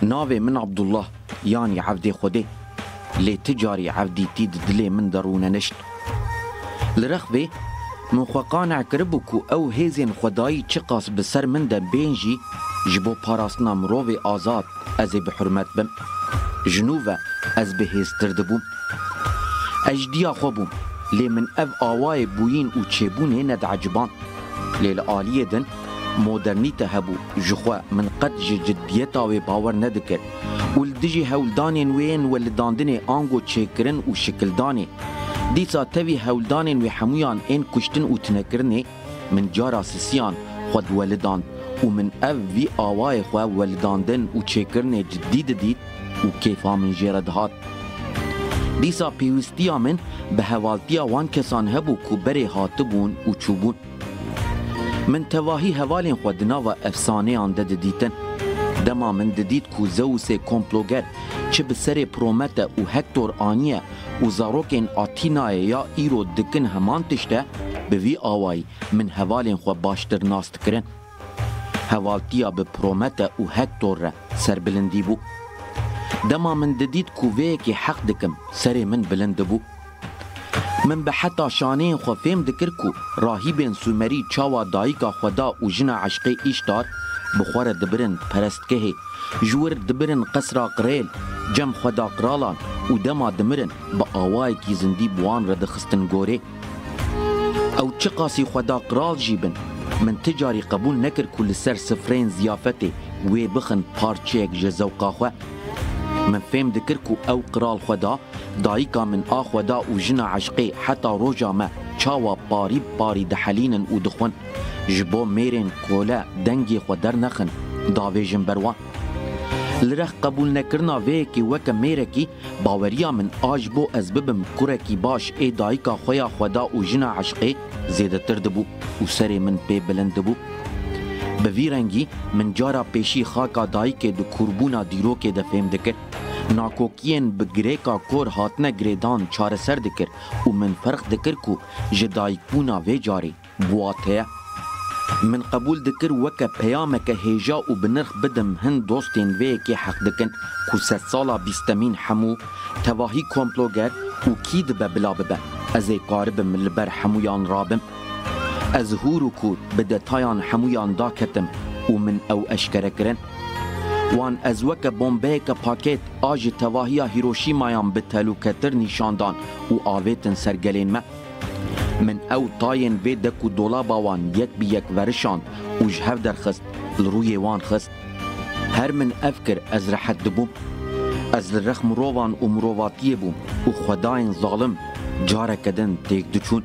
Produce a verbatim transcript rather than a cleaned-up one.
Navê min Abdullah, yanî Evdê Xwedê. Lê ti carî evdîtî di dilê min de rûnenişt. Li rex vê, min xwe qane kiribû ku ew hêzên xwedayî çiqas bi ser min de bên jî, ji bo parastina mirovê azad ez ê bi hurmet bim. Ji nû ve ez bihêztir dibûm. Ez ji diya xwe bûm, lê min ev awayê bûyîn û çêbûnê nedieciband. Lê li aliyê din modernîte hebû, ji xwe min qet ji ciddiyeta wê bawer nedikir û li dijî hewldanên wê yên welidandinê ango çêkirin û şikildanê, dîsa tevî hewldanên wê hemûyan ên kuştin û tinekirinê, min cara sisiyan xwe diwelidand û min ev vî awayê xwe welidandin û çêkirinê ciddî didît û kêfa min jê re dihat. Dîsa pêwîstiya min bi hevaltiya wan kesan hebû ku berê hatibûn û çûbûn. Min tevahî hevalên xwe di nava efsaneyan de didîtin. Dema min didît ku Zeusê komploger çi bi serê Promete û Hektor aniye û zarokên Atînayê ya îro dikin heman tişt e, bi vî awayî min hevalên xwe baştir nas dikirin. Hevaltiya bi Promete û Hektor re serbilindî bû. Dema min didît ku vê yekê heq dikim, serê min bilind dibû. Min bi heta şaneyên xwe fêm dikir ku rahîbên Sumerî çawa dayika xweda û jina eşqê Îştar bi xwe re dibirin perestgehê, ji wir dibirin qesra qirêl, cem xweda qiralan û dema dimirin bi awayekî zindî bi wan re dixistin gorê. Ew çiqasî xweda qiral jî bin, min ti carî qebûl nekir ku li ser sifreyên ziyafetê wê bixin parçeyek ji zewqa xwe. Min fêm dikir ku ew qiral xweda, dayika min a xweda û jina eşqê heta roja me çawa parî bi parî dihelînin û dixwin. Ji bo mêrên kole dengê xwe dernexin, davêjin ber wan. Li rex qebûlnekirina vê yekê weke mêrekî, baweriya min a ji bo ez bibim kurekî baş ê dayika xwe ya xweda û jina eşqê zêdetir dibû û serê min pê bilind dibû. Bi vî rengî min cara pêşî xaka dayikê di kûrbûna dîrokê de fêm dikir. Nakokiyên bi girêka kor hatine girêdan çareser dikir û min ferq dikir ku ji dayikbûna vê carê bi wat heye. Min qebûl dikir weke peyameke hêja û bi nirx bidim hin dostên vê yekê heq dikin ku sedsala bîstemîn hemû tevahî komploger û kî dibe bila bibe, ez ê karibim li ber hemûyan rabim. Ez hûr û kûr bi detayan hemûyan daketim û min ew eşkere kirin. Wan ez weke bombeyeke pakêt a ji tevahiya Hiroşîmayan bi telûketir nîşan dan û avêtin ser gelên me. Min ew tayên vê dek û dolaba wan yek bi yek verişand û ji hev derxist, li rûyê wan xist. Her min ev kir, ez rehet dibûm. Ez li rex mirovan û mirovatiyê bûm û xwedayên zalim careke din têk diçûn.